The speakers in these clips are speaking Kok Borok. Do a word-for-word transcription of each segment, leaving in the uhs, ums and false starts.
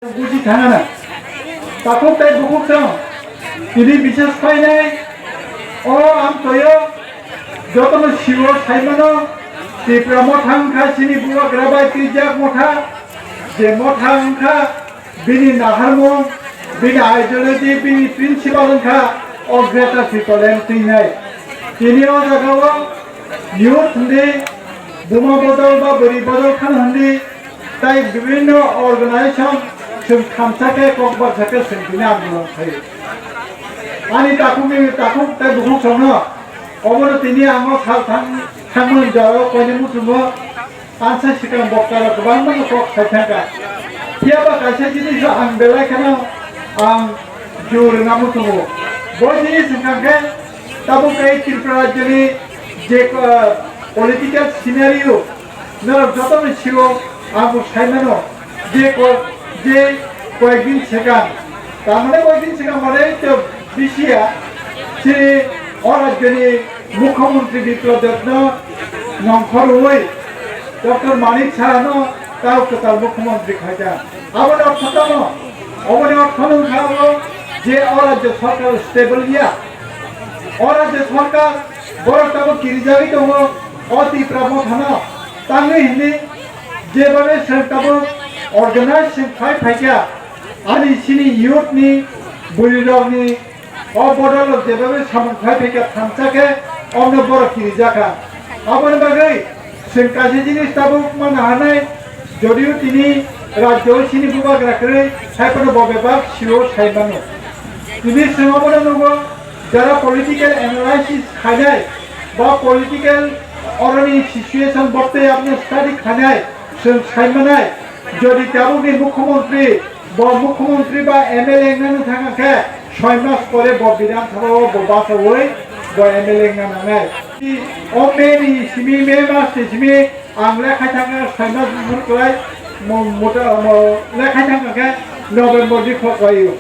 Buji thangana. Takhuk tei bukhuk chwng. Tini bises phainai. O ang toyo. Jotono siwo saimano. Tipra motha wngkha chini bubagra bai twijak motha. Je motha wngkha bini naharmung, bini ideology, bini principle wngkha o Greater Tipraland twinai. Tini o jagao youth hindi, buma bodol ba bwrwi bodol khano hindi, tai bibhinno organization chwng thamsa khe kokbar sa khe chwng tini andolon khaio. Ani takhukni takhuk tei bukhuk songno obono tini ang o sal thang thangmani jora koine muchungo. Ang sa sikang bokta rok kwbangma no kok sai thangkha. Phiya ba kaisa jinis ang belai kheno ang jur rwna muchungo. Bo jinis wngkha khe tabuk tei Tripura rajyoni je, ah, political scenario norok jotono sio ang bo sai mano je ko-, je koyekdin sekang, tamane koyekdin sekang mane to bisiya chini o rajyoni Mukhyamantri Biplab Debno nongkhorwi Doctor Manik Sahano tao kwtal Mukhyamantri khaikha. Aboni ortho tamo? Oboni ortho no wngkha abo je o rajyo sarkar stable ya. O rajyo sarkar borok tamo kirijagwi tongo o Tipra mothano tangwi hinwi jebabe chwng tamo organize chwng khai phaikha. Ani chini youth ni bwrwi rok ni O bodol rok jebabe samung khai phaikha thamsa khe omno borok kirijakha. Aboni bagwi chwng kaisa jinis tabuk manna hanai, jodio tini rajyo chini bubagra kwrwi, haiphano bo bebak sio sai mano. Tini chwng obono nugo, jara political analysis khainai ba political oroni situation bobtwi aboni study khainai, chwng sai manai, jodi tabukni mukhyamantri Bo mukhyamantri ba M L A wngna thang khe soi mas pore bo Bidhan Sabha o bo bachaui bo M L A wngna nangnai. O May ni simi, May mas ni simi ang lekhai thang khe soi mas bufur kwlai mo-, mota-, mo-, lekhai thang khe November ni kok bai o.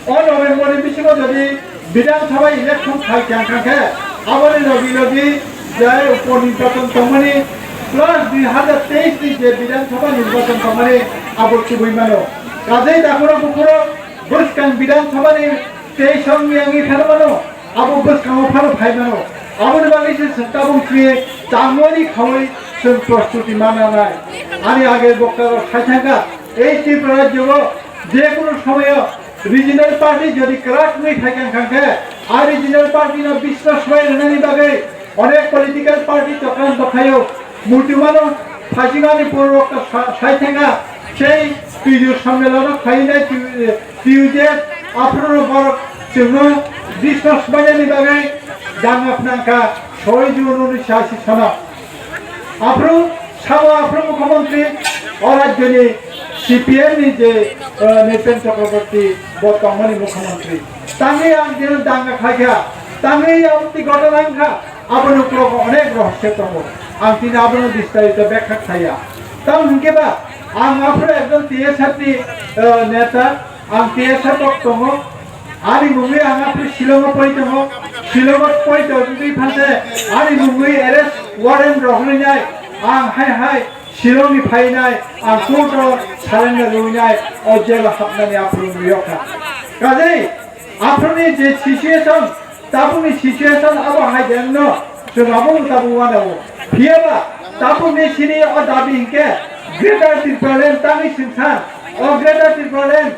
O November ni bisingo jodi Bidhan Sabha election khai khe wngkha khe, aboni logi logi je upo nirbachon tongmani plus dui hazar teis ni je Bidhan Sabha nirbachon tongmani abo chubui mano. Kajai dakhoro bukhoro bwskang Bidhan Sabha ni teis song ni wngwi phano mano, abo bwskango phano phai mano. Aboni bagwi se tabuk chini tangmani khaui chwng prostuti mananai. Ani age bokta rok sai thangkha, ei Tripura rajyo o je kunu somoyo regional party jodi kwrak wngwi phaikha wngkha khe, a regional party no biswas bai rwnani bagwi onek political party tokang bwkhaio muitumano phasimani purok sa-, saithenga sei Twidu Sammelono khainai Twi-, Twidu aphuru borok chwngno biswas bainani bagwi danga phnangkha soi June unisho ashi sono. Aphuru sao aphuru mukhyamantri o rajyoni C P M ni je, eh, Nripen Chakraborty bo tongmani mukhyamantri. Tangwi ang dino danga khaikha, tangwi aboni gotona wngkha, aboni ukulok onek rohosyo tongo. Ang tini abono bistarito bekha khaiya. Tamo hinkhe ba ang aphuru ekjon T S F ni, eh, neta, ang T S F rok tongo. Ani mungwi ang aphuru Shillongo poi tongo. Shillongo poi tongwi phanse ani mungwi arrest warrant rohorwi nai. Ang hai hai Shillongni phainai, ang courto surrender rwinai, o jailo hapnani aphuru nuyokha. Kajei aphuruni je situation, tabukni situation abo hai jengno chwng abo tabuk wanao. Phiyaba tabukni sini o dabi hinkhe Greater Tipraland tangwi singsa, o Greater Tipraland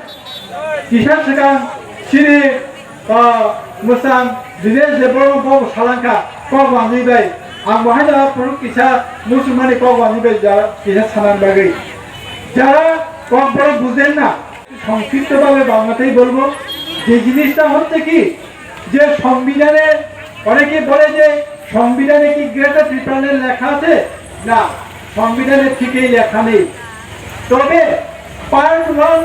Kisa swkang chini, ah, mwsang Dinesh Debbarma bo salangkha, kok wngwi bai. Ang bo haino phuru kisa muchungmani kok wngwi bai jara kisa sanani bagwi. Jara kok borok bujen na, সংক্ষিপ্ত ভাবে বাংলাতেই বলবো, যে জিনিসটা হচ্ছে কি, যে সংবিধানে অনেকে বলে যে সংবিধানে কি গ্রেটার ত্রিপুরাল্যান্ড লেখা আছে? না, সংবিধানে ঠিক এই লেখা নেই। তবে পার্ট ওয়ান,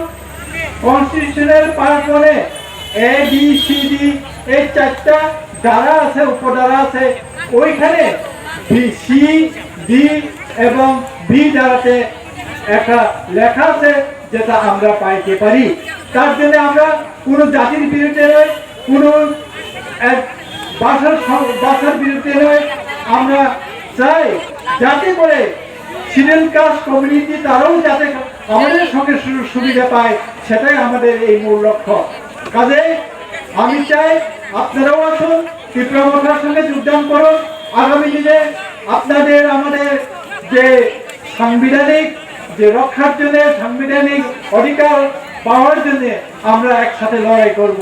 কনস্টিটিউশনের পার্ট ওয়ানে এ বি সি ডি, এই চারটা ধারা আছে, উপধারা আছে, ওইখানে বি, সি, ডি এবং বি ধারাতে একটা লেখা আছে, যেটা আমরা পাইতে পারি। তার জন্য আমরা কোনো জাতির বিরুদ্ধে নয়, কোনো এক ভাষার সং-, ভাষার বিরুদ্ধে নয়। আমরা চাই যাতে করে শিডিউল কাস্ট কমিউনিটি তারাও যাতে আমাদের সঙ্গে সুযোগ সুবিধা পায়, সেটাই আমাদের এই মূল লক্ষ্য। কাজেই আমি চাই আপনারাও আসুন, ত্রিপুরা মথার সঙ্গে যোগদান করুন। আগামী দিনে আপনাদের আমাদের যে সাংবিধানিক, যে রক্ষার জন্য, সাংবিধানিক অধিকার পাওয়ার জন্য আমরা একসাথে লড়াই করব।